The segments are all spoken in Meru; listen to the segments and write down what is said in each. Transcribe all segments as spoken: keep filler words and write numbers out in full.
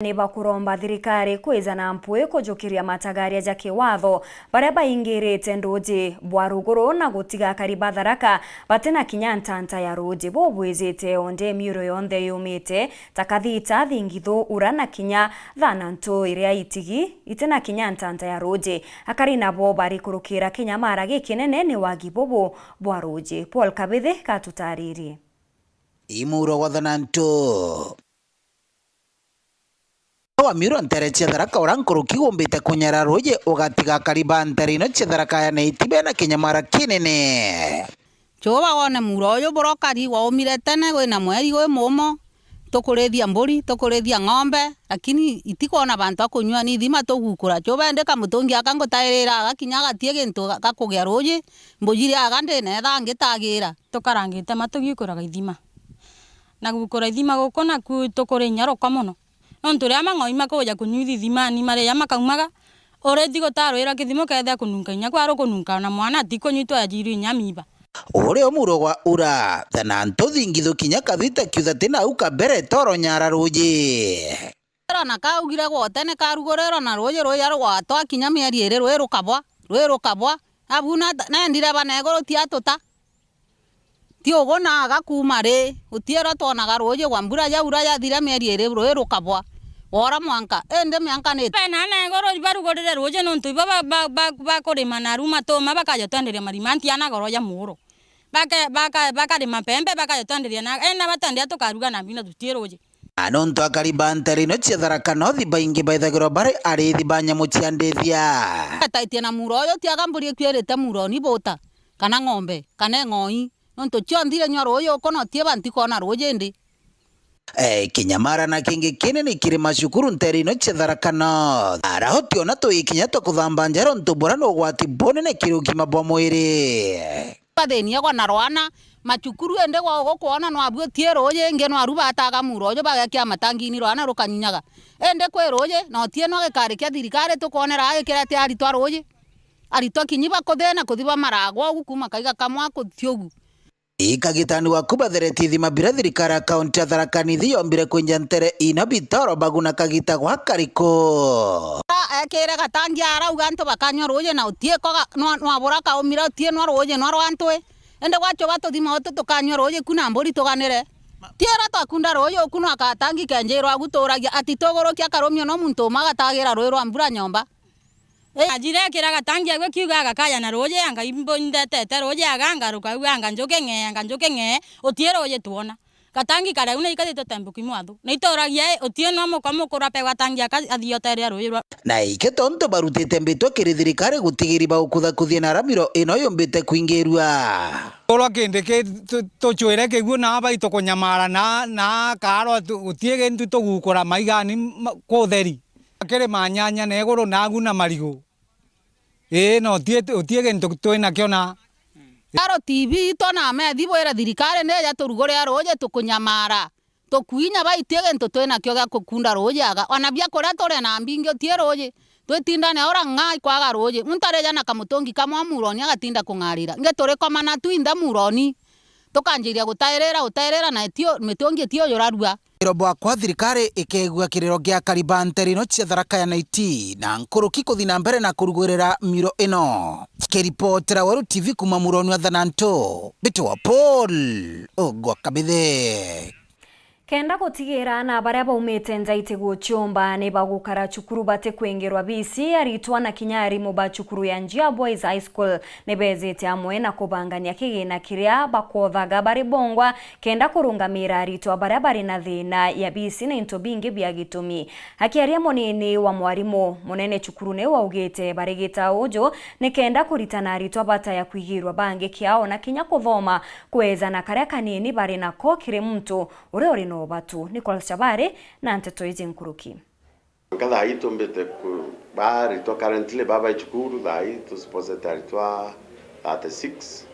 Ni bakuromba thirikari kwija na mpwi kujukiria matagaria ja kiwatho baria baingirite nduji bwa ruguru na gutiga akari ba Tharaka batina kinya ntanta ya ruji bubwijite onde miuro yonthe yumite ta Kathita, Thingithu, Ura na kinya Thanantu iria itigi itina kinya ntanta ya ruji. Akari nabo barikurukira kinyamara gikinene ni wagi bubu bwa ruji. Paul Kabithi gatutaririe. Imuro gwa Thanantu. Wa miuro ntere cia Tharaka uria nkuruki gumbite kunyara ruji ugatiga akari ba ntere ino cia Tharaka ya Nithi bena kinyamara kinene. Chuba wone muro uyu bura ukari waumire tene, gwina mweri gwi mumo, tukurithia mburi, tukurithia ng'ombe, lakini itikwona bantu a kunyua, ni ithima tugukura. Chuba indi kamutungi aka ngutairira agakinya gatie gintu ga kugia ruji, mbuji riaga ndinetha ngitagira. Tukarangite ma tugikuraga ithima. Na gukura ithima guku naku tukuri inya rukwa mono. Nontu riria mang'oi makuja kunyua ithimani, maria makaumaga, uriti gutarwira kithimo kethia kununka inya kwa rukununka, na mwana atikunyua itwajirwe inya miiba. Uria umuro gwa Ura, Thanantu, Thingithu kinya Kathita kiutha ti nau kabere toro nyara ruji. Rona kaugire gwote ni karugurirwa na ruji ruja rwatwa kinya mieri iri rwi rukabwa, rwi rukabwa. Abu na, na ndireba na iguru ti atuta. Ti ugu na aga kuuma ri, gutiirwa twonaga ruuji gwa mbura yaura yathira mieri iri ruui rukabwa, gwora mwanka, indi mianka ni. Bena na iguru ibarugurire ruuji nontu ibo ba, ba, ba, bakurima naru matuma bakaja twenderia marima ntiana goro ja muuro. Baka, baka, bakarima mpembe bakaja twenderia na, indi batwenderia tukaruga na bina tutii ruuji. Na nontu akari ba ntere ino cia Tharaka North baingi baithagirwa bari ariithi ba nyamu cia ndithia. Ataitie na muuro uyu tiaga mburi ikwirite muuroni buta, kana ng'ombe, kana eng'oi. Nontu cionthe irenyua ruuji uku na utie banti kwona ruuji indi. Eh, kinyamara na kingi kinene kiri macukuru ntere ino cia Tharaka North. Ara utiona tuikinya twa kuthamba njara untu bura ni ugwati bunene kiri ugima bwa mwiri. Bathinia gwa na rwana, macukuru indi gwa ugu kwona nwabu utie ruuji, ingi nwaru bataga muuro uju bagekia matangini rwana rukanyunyaga. Indi kwi ruuji, na utie no gikari kia thirikari tukwonera gikirete aritwa ruuji. Aritwa kinyi bakuthina kuthi bamaragwa ugu kuuma kaiga kamwe kuthi ugu. Ikagitani waku batheretie ithima biria thirikari ya kaunti ya Tharaka Nithi yombire kwinja ntere ino bitoro baguna kagita gwa kariku. Ekire gatangi arauga antu bakanyua ruuji na utie ko ga-, nwa-, nwabura kaumire utie nwa ruuji nwa rwa ntwi. Indi gwachoba tuthima utu tukanyua ruuji ku na mburi tuganire. Tiera twakunda ruuji uku nwa katangi kenjirwa agu turagia ati tugurukia karumio no muntu umwe agatagira ruuji rwa mbura nyomba. Ii. Ajire ekira gatangi agwe kiuga agakaja na ruuji, anga imbo indetete ruuji, aga ngaruka auga, anga njuke ng'ee, anga njuke ng'ee, utie ruuji twona. Gatangi karia u na ikatite tembuki mwathu. Na ituragia, ii, utie no muka mukura pe gatangi aka athioteria ruuji rwa. Na iki tontu barutite mbitwa kiri thirikari gutigiri baukuthakuthia na ramiro ino yumbite kwingirua. Urwa kindi ki tu-, tuchwire kiguo na baitu kunyamara na, na kaarwa tu-, utie gintu tugukura maigani ma-, kutheri. Kiri manyanya na iguru nagu na marigu. Ii, na utie, utie gintu twinakio na. Aro T V itwo na methi bwire thirikari ni ya turugurira ruuji tukunyamara. Tukuinya baitie gintu twinakio gia kukunda ruuji aga. Ona bia kuria turi na mbingi utie ruuji. Twitindane ura ng'aa ikwaga ruuji. Muntu arija na kamutungi kamwe muroni agatinda kung'arira. Ingi turikomana tu inthe muroni. Tukanjiria gutairira, gutairira na itio, mitungi itio jurarua. Kiriro bwakwa thirikari ikegua kiriro gia akari ba ntere ino cia Tharaka ya Nithi na nkuruki kuthi na mbere na kurugurira miro ino. Kiripotera Weru T V kuma muroni wa Thanantu, mbitwa Paul Ogwa Kabithe. Kenda gutigira na baria baumite nja itiguciumba ni bagukara cukuru batikwingirwa bisi, aritwa na kinya arimu ba cukuru ya Njia Boys High School ni bejite amwe na kubangania kigina kiria bakothaga bari bongwa kenda kurungamira aritwa baria bari na thina ya bisi na into bingi bia gitumi. Akiaria munini wa mwarimu munene cukuru niu augite barigita uju ni kenda kuritana aritwa bataya kwigirwa bangi kiao na kinya kuthoma kwejana karia kanini bari nako kiri muntu uria uri na ubatu. Nicholas Chabari na nteto iji nkuruki. Nka thaa ii tumbite ku-, baritwa currently baba icukuru thaa ii tusipozete aritwa thirty-six.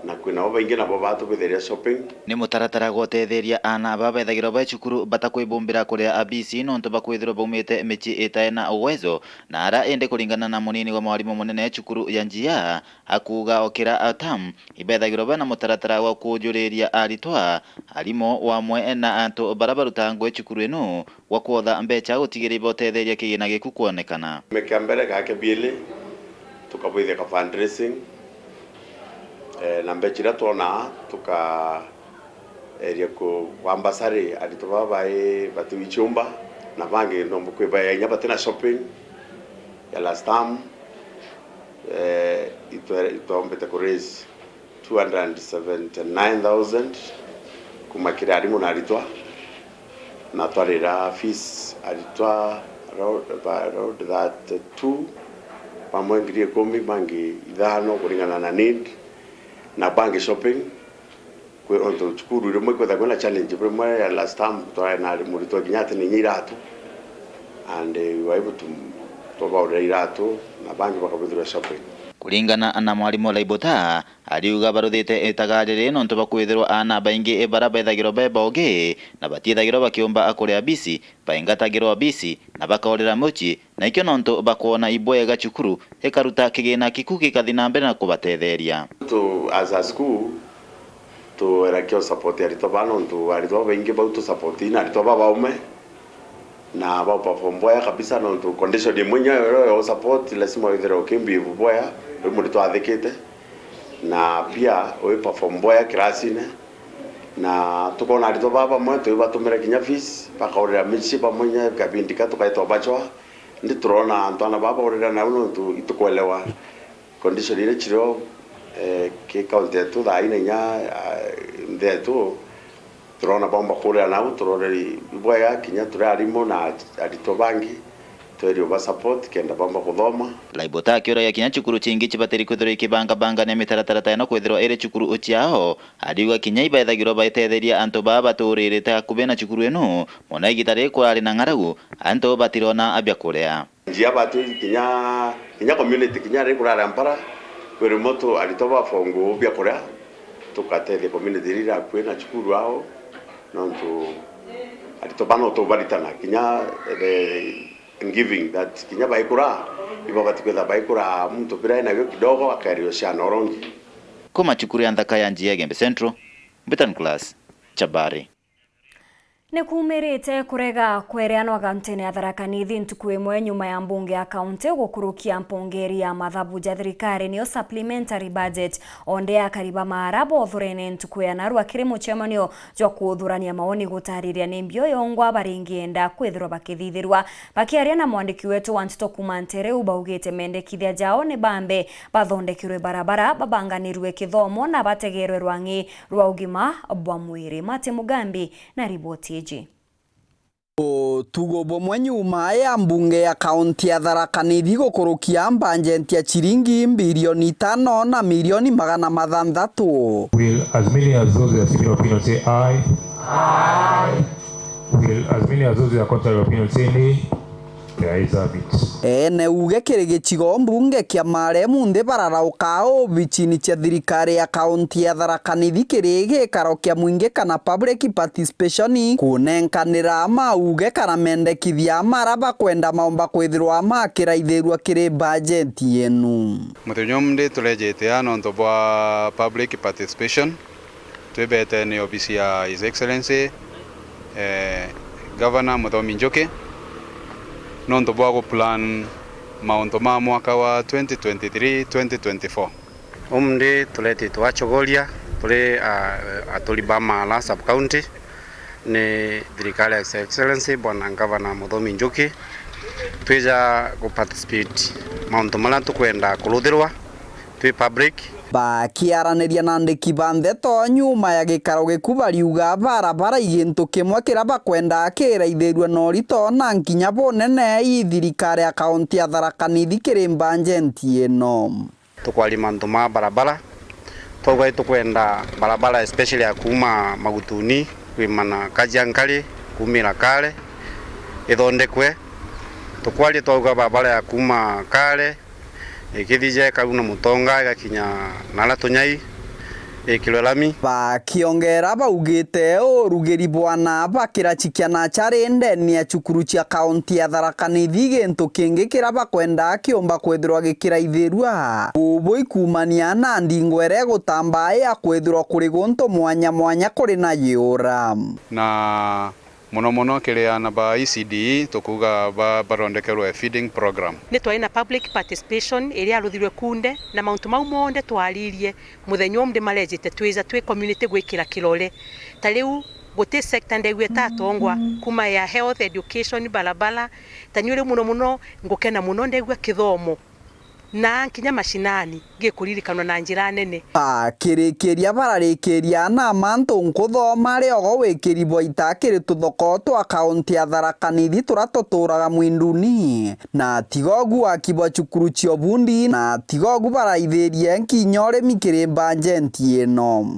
Na kwina bo baingi nabo batubithiria shopping. Ni mutaratara gwa utetheria aana aba bethagirwa ba cukuru batakwibumbira kuria abisi nontu bakwithirwa baumite micii itae na uwezo, na ara indi kuringana na munini wa mwarimu munene cukuru ya Njia, akuuga o kira term ibethagirwa bena mutaratara wa kuujuriria aritwa, arimu wamwe na antu bara barutaa ngugi cukuru inu gwa kwotha mbeca gutigiria ibotetheria kigina giku kwonekana. Kiumia kia mbere kana kia biiri, tukabwithia ka fundraising, eh, na mbeca iria twonaa tukaeria ku-, kwa mbasari aritwa baba bai batiwi ciumba, na bangi nomba kwibaya inya batina shopping ya last term, eh, itwe-, itwombete ku raise two hundred and seventy-nine thousand kuma kiri arimu na aritwa, na twarira fees aritwa around, ba around thirty-two, bamwe ngiri ikumi, bangi ithano kuringana na need, na bangi shopping. Kwi untu cukuru rimwe ikwithagwa na challenge, rimwe ya last term twari na muritwa kinya atine inya iratu, and, eh, we were able to, twabaurira iratu, na bangi bakabwithirwa shopping. Kuringana na mwarimu Laibota, ariuga baruthite itaga riri nontu bwa kwithirwa aana baingi bara bethagirwa be bogi na batiethagirwa bakiumba kuria bisi, baingatagirwa bisi na bakaurira mucii, na ikio nontu bakwona ibwega cukuru ikaruta kigina kiku gikathi na mbere na kubatetheria. Tu as a school, tuerakio support aritwa baa nontu aritwa baingi bau tu support na aritwa babaume. Na ba perform bwega kabisa, nontu condition imwe inya yo ya support lazima withire ukimbivu bwega, wi muritwa athikite, na pia wi perform bwega kirasine, na tukona aritwa baa bamwe twibatumira kinya fees, bakaurira micii bamwe inya kabindi ka tukaitwa bachwa, indi turona antu ana baa baurira nau nontu itukwelewa condition iria cirio, eh, ki county yetu thaa ina inya, ah, nthi yetu, turona baumba kurira nau, turore ibwega kinya turi arimu na aritwa bangi, twerio ba support kenda baumba kuthoma. Laibota akiuragia kinya cukuru cingi cibatiri kwithirwa ikibangabangania mitaratara ta ino kwithirwa iri cukuru ciao, ariuga kinya ibethagirwa baitetheria antu baa baturirite akubi na cukuru inu, mono igita riri kurari na ng'aragu, antu batirona bia kuria. Njia batu kinya, kinya community kinya ri kurara mpara, kwi rimwe tu aritwa bafongwa bia kuria, tugatethia community iria iri akui na cukuru ao, nontu aritwa bana utubaritana kinya the giving that kinya baikura, ibabati kwitha baikura muntu bira enabio kidogo akaerio ciana urongi. Kuma cukuru ya nthaka ya Njia Igembe Central, Mbitan Class, Chabari. Ni kuumirite kurega kwereanwa kaunti-ini ya Tharaka Nithi ntuku imwe nyuma ya mbunge ya kaunti gukurukia mpongeri ya mathabu ja thirikari, niyo supplementary budget. Onde akari ba Maara bothurene ntuku ya narua kiri mucemanio jwa kuthurania maoni gutariria ni mbio yongwa baringienda kwithirwa bakithithirwa. Bakiaria na mwandiki wetu wa nteto kuuma Ntereu, baugite mendekithia jao ni bambe bathondekerwe barabara, babanganirwe kithomo na bategerwe rwang'i rwa ugima bwa mwiri. Mate Mugambi na riboti iji. Utugo bumwe nyuma ya mbunge ya kaunti ya Tharaka Nithi gukurukia mbanjeti ya ciringi mbirioni itano na milioni magana mathanthatu. Will as many as those who are similar opinion say aye? Aye. Will as many as those who are contrary opinion say nay? The ayes have it. Ene uge kiri gicigo mbunge kia Maara munthi bararauka obicini cia thirikari ya kaunti ya Tharaka Nithi kiri gikaro kia mwingi kana public participation kunenkanira mauge kana mendekithia mara bakwenda maomba kwithirwa makiraithirua kiri bajeti enu. Muthenya umthi turejete aa nontu bwa public participation. Twibete ni obisi ya His Excellency, eh, Governor Muthomi Njuki, nontu bwa guplan mauntu ma mwaka wa twenty twenty-three twenty twenty-four. Umthi turetitwe Achogoria, turi, ah, aturi ba Maara sub county, ni thirikari ya His Excellency Bwana Governor Muthomi Njuki, twija gu participate mauntu maria tukwenda kuruthirwa twi public. Bakiaraniria na andiki ba ndeto nyuma ya gikaro giku bariuga barabara i gintu kimwe kiria bakwenda kiraithirua na urito na nkinya bunene i thirikari ya kaunti ya Tharaka Nithi kiri mbanjeti ino. Tukwaria mantu ma barabara, twauga itukwenda barabara especially ya kuuma Magutuni kwimana Kajiankari kumira Kare ithondekwe. Tukwaria twauga barabara ya kuuma Kare ikithija ikauna Mutonga igakinya nara Tunyai, Ikirwe lami. Bakiongera baugite urugiri bwa na ba kirachi kia nachari ndeni ya cukuru cia kaunti ya Tharaka Nithi gintu kingi kira bakwenda kiumba kwithirwa gikiraithirua. Bubu ikumania na ndingo iria igutambaa ya kwithirwa kuri guntu mwanya mwanya kuri na yiura. Na mono mono kiri aana ba E C D E, tukuuga ba-, bathondekerwe feeding program. Ni twari na public participation iria yaruthirwe kunde, na mauntu mau monthe twaririe muthenya umwe marejite twija twi community gwikira kirore. Ta riu guti sector ndegua itatongwa, kuma ya health, education, barabara. Ta ni uri muno muno ngukena muno ndegua kithomo. Na nkinya mashinani, gikuririkanwa na njira nene. Bakirikiria bararikiria na mantu nkuthoma riogo wikiri bwa ita kiri tuthoko twa kaunti ya Tharaka Nithi turia tuturaga Mwinduni. Na tiga ugu waki bwa cukuru cia ubundi, na tiga ugu baraithirie nkinya urimi kiri mbanjenti ino.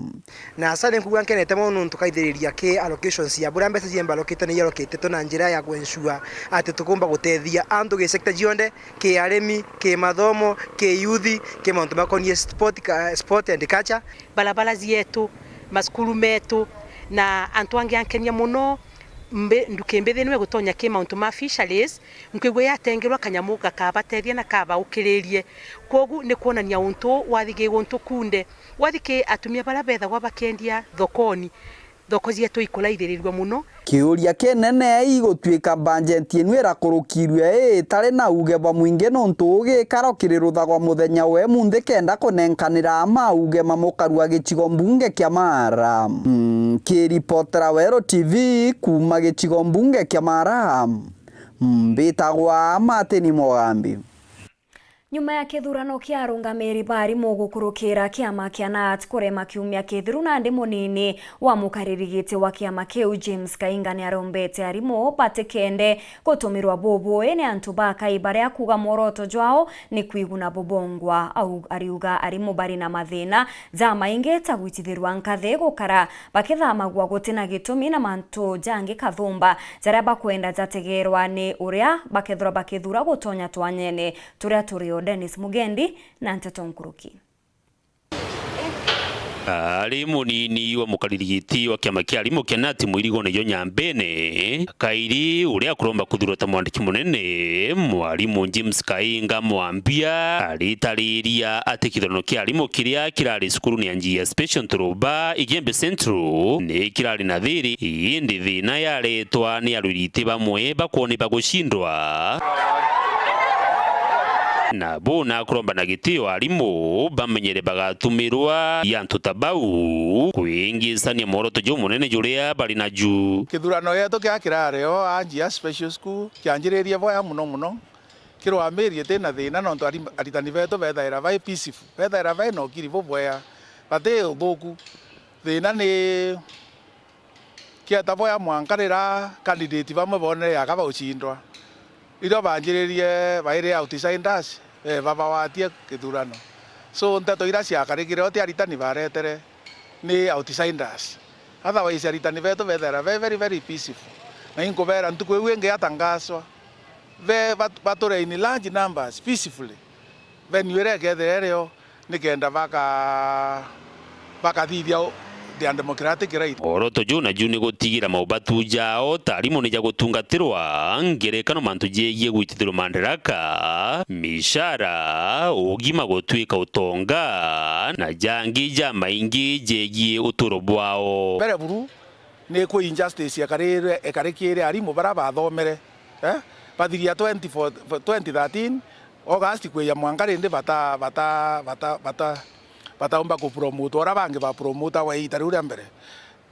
Na asa ni nkuga nkenete mono nontu kaithiriria ki allocations ya buria mbeca ciemba allocate ni iallocate na njira ya kuensure ati tukumba gutethia antu gi sector cionthe, ki arimi, ki mathomo, ki youth, ki mauntu makonie sport ka-, sport and culture. Barabara cietu, macukuru metu, na antu angi ankenia muno, mbi-, nduki mbithi niwe gutonya ki mauntu ma fisheries, nkwigua yatengerwa kanyamu gakabatethia na kabaukiririe. Kwogu ni kwonania untu wathi gi guntu kunde, wathi ki atumia baria bethagwa bakiendia thokoni, thoko cietu ikuraithirirua muno. Kiuria kinene igutwika mbanjenti inu irakurukirue ii itari na uuge bwa mwingi nontu ugikaro kiri ruthagwa muthenya we munthi kenda kunenkanira mauge ma mukaru wa gicigo mbunge kia Mara. Mm, kiripotera Weru T V kuuma gicigo mbunge kia Mara, mbitagwa Martin Mugambi. Nyuma ya kithurano kia arungamiri ba arimu gukurukira kiama kia nat kurema kiumia kithiru, nandi munini wa mukariri giti wa kiama kiu James Kainga niarombete arimu batikende gutumirwa bubui ni antu ba kai baria kuuga mworoto jwao ni kwiguna bubongwa. Au ariuga arimu bari na mathina jamaingi ta gwitithirwa nkathi, gukara bakithamagua guti na gitumi na mantu jangi kathumba jaria bakwenda jategerwa ni uria bakethirwa bakithura gutonya twanyene turia turio. Dennis Mugendi na nteto nkuruki. Ari munini wa mukariri giti wa kiama kia arimu kia nat mwirigone jo Nyambene, kairi uria akuromba kuthurwa ta mwandiki munene, mwarimu James Kainga Mwambia, aritariria ati kithurano kia arimu kiria kirari cukurune ya Njia Special Nturuba, Igembe Central, ni kirari na thiri, indi thina yaretwa ni arwiriti bamwe bakwoni bagucindwa. Na bu nakuromba na gitio arimu bamenyere bagatumirwa i antu ta bau kwingisania mworoto jumunene juria bari naju. Kithurano gietu kia kirare o a Njia Special School kianjiririe boya muno muno. Kirwambirie ti na thina nontu ari-, aritani betu bethaira bai peaceful, bethaira bai na ukiri bubwea, bati uthuku. Thina ni kieta boya mwanka rira candidate bamwe boonere aka baucindwa. Riria banjiririe bairi outsiders, beba bawatie kithurano. So, nteto iria ciakarikire o ti aritani baretere, ni outsiders. Otherwise, aritani betu bethaira be very, very peaceful. Na inkubeera ntuku iu ingi yatangaswa, be bat-, bature in large numbers, peacefully. Venue iria ikethira irio, nikenda baka-, bakathithia u-, their democratic right. Mworoto juu naju ni gutigira maubatu jao ta arimu ni ja gutungatirwa, ngerekano mantu jegie gwitithirwa mandaraka, mishara, ugima gutwika utonga, na jangi jamaingi jegie uturo bwao. Mbere buru, ni kwi injustice ekarire, ekarikire arimu baria bathomere, eh? Bathiria twenty four, twenty thirteen, August kwija mwanka rindi bata-, bata-, bata-, bata-, bataumba kupromotwa uria bangi bapromotagwa iita riu ria mbere.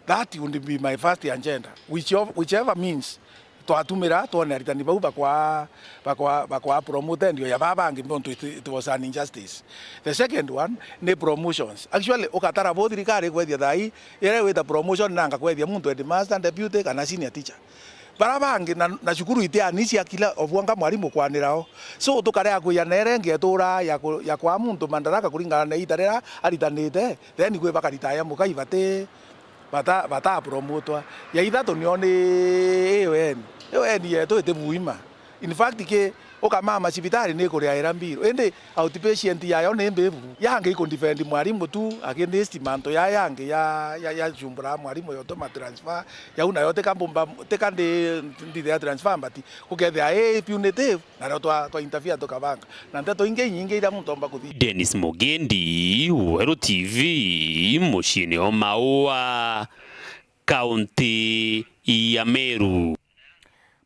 That would be my first agenda. Which of-, whichever means twatumira twone aritani bau bakwa-, bakwa-, bakwa promoted ndio ya baa bangi, nontu it, it was an injustice. The second one ni promotions. Actually, ukatara bo thirikari kwethia thaa ii, iria igwita promotion nanga kwethia muntu headmaster, deputy, kana senior teacher. Baria bangi na, na cukuru itiani ciakila, o bwanka mwarimu kwanira o. So, tukarea kwija na iria ingi etura ya ku-, ya kwaa muntu mandaraka kuringana na iita riria aritanite, then kwi bakaritaya mukai bati, bata, batapromotwa. Ya ithatu nio ni A O N. A O N yetu iti buima. In fact, ki, Ukamama cibitari ni ikuriaira mbiru, indi outpatient yayo ni mbibu. Yangi ikundefend mwarimu tu against mantu ya yangi ya, ya, ya cumbura mwarimu yotuma transfer, yau nayo tika mbumba, tika ndi, ndithia transfer, but gukethia i punitive, nario twa, twa interfere tukabanga. Na nteto ingi inyingi iria muntu omba kuthi. Dennis Mugendi, Weru T V, muciini o Maua, kaunti ya Meru.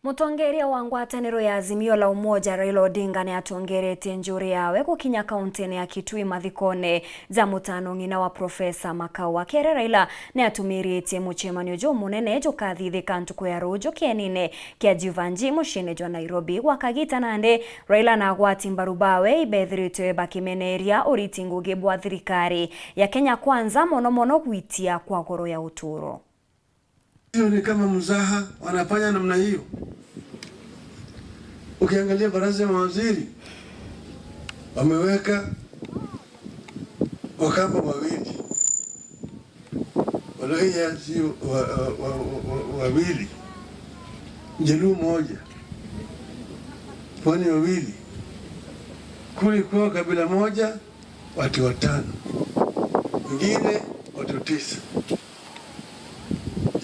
Mutongeria wa ngwataniro ya Azimio la Umoja, Raila Odinga, ni atongeretie njuri yawe gukinya kauntini ya Kitui mathikone ja mutano ng'ina wa Profesa Makau. Akere Raila ni atumiritie mucemanio jumunene jukathithika ntuku ya ruju kienine kia Juvanji muciini jwa Nairobi. Gwa kagita nandi, Raila na agwati mbaru bawe ibethiritwe bakimeneria uriti ngugi bwa thirikari ya Kenya Kwanza, mono mono gwitia kwa goro ya uturo. Hiyo ni kama mzaha wanafanya namna hiyo. Ukiangalia baraza ya mawaziri, wameweka Wakamba wawili, Waluhya si wa, wa, wa, wa, wawili, Mjaluo moja, Pwani wawili, kule kwa kabila moja, watu watano, wengine watu tisa.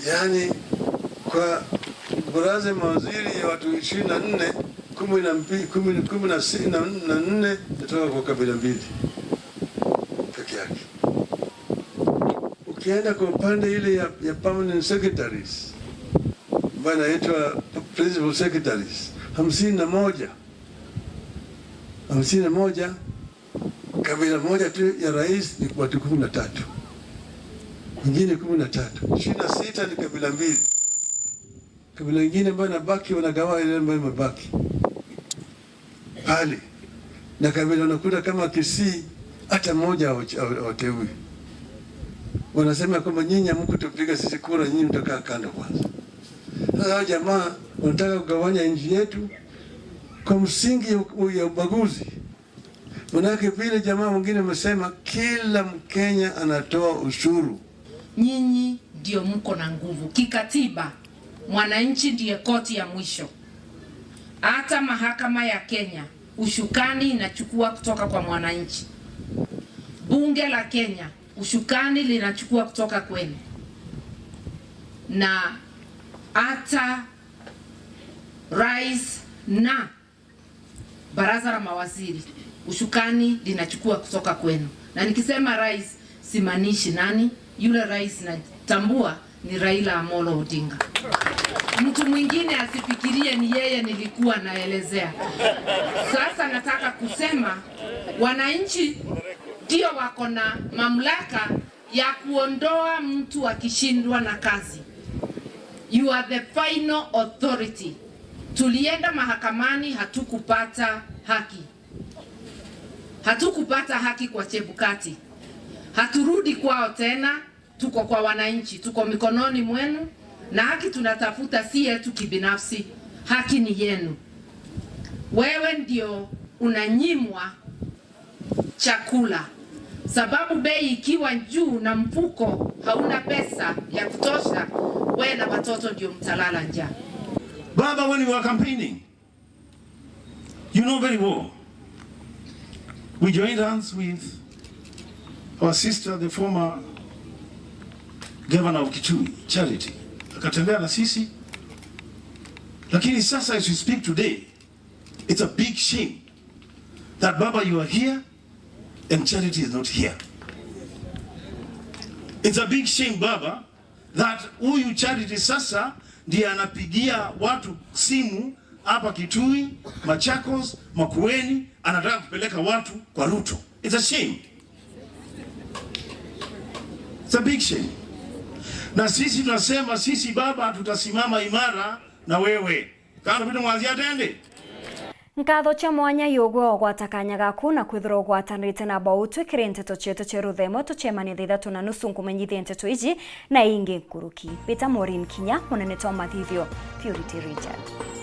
Yaani, kwa baraza ya mawaziri ya watu ishirini na nne, kumi na mbili, kumi, kumi na sita na nne inatoka kwa kabila mbili peke yake. Ukienda kwa upande ile ya, ya permanent secretaries, ambayo inaitwa principal secretaries, hamsini na moja. Hamsini na moja, kabila moja tu ya rais ni watu kumi na tatu. Wengine kumi na tatu. Ishirini na sita ni kabila mbili. Kabila ingine ambayo inabaki, wanagawa ile ambayo imebaki pale. Na kabila unakuta kama Kisii, hata mmoja hawa-, hawa-, hawateui. Wanasema kwamba nyinyi hamkutupiga sisi kura, nyinyi mtakaa kando kwanza. Sasa hao jamaa wanataka kugawanya nchi yetu kwa msingi ya u-, ya ubaguzi. Manake vile jamaa mwingine amesema, kila Mkenya anatoa ushuru. Nyinyi ndio mko na nguvu. Kikatiba, mwananchi ndiye koti ya mwisho. Hata mahakama ya Kenya, ushukani inachukua kutoka kwa mwananchi. Bunge la Kenya, ushukani linachukua kutoka kwenu. Na hata rais na baraza la mawaziri, ushukani linachukua kutoka kwenu. Na nikisema rais, simaanishi nani, yule rais natambua ni Raila Amolo Odinga. Mtu mwingine asifikirie ni yeye nilikuwa naelezea. Sasa nataka kusema, wananchi ndio wako na mamlaka ya kuondoa mtu akishindwa na kazi. You are the final authority. Tulienda mahakamani, hatukupata haki. Hatukupata haki kwa Chebukati. Haturudi kwao tena, tuko kwa wananchi, tuko mikononi mwenu, na haki tunatafuta si yetu kibinafsi, haki ni yenu. Wewe ndio unanyimwa chakula, sababu bei ikiwa juu na mfuko hauna pesa ya kutosha, wewe na watoto ndio mtalala njaa. Baba, when you were campaigning, you know very well, we joined hands with our sister, the former governor of Kitui, Charity. Akatembea na sisi. Lakini sasa, as we speak today, it's a big shame that, Baba, you are here and Charity is not here. It's a big shame, Baba, that huyu Charity sasa ndiye anapigia watu simu hapa Kitui, Machakos, Makueni, anataka kupeleka watu kwa Ruto. It's a shame. It's a big shame. Na sisi tunasema, sisi, Baba, tutasimama imara na wewe. Kando vitu mwanzia tende. Nkatho cia mwanya iugwe ogwata kanya gaku na kwithirwa ugwatanirite na bau twikire nteto cietu cia ruthemo. Tucemanie thaa ithatu na nusu nkumenyithie nteto iji na ingi nkuruki. Mbita Maureen Kinya, munene twa mathithio, Purity Richard.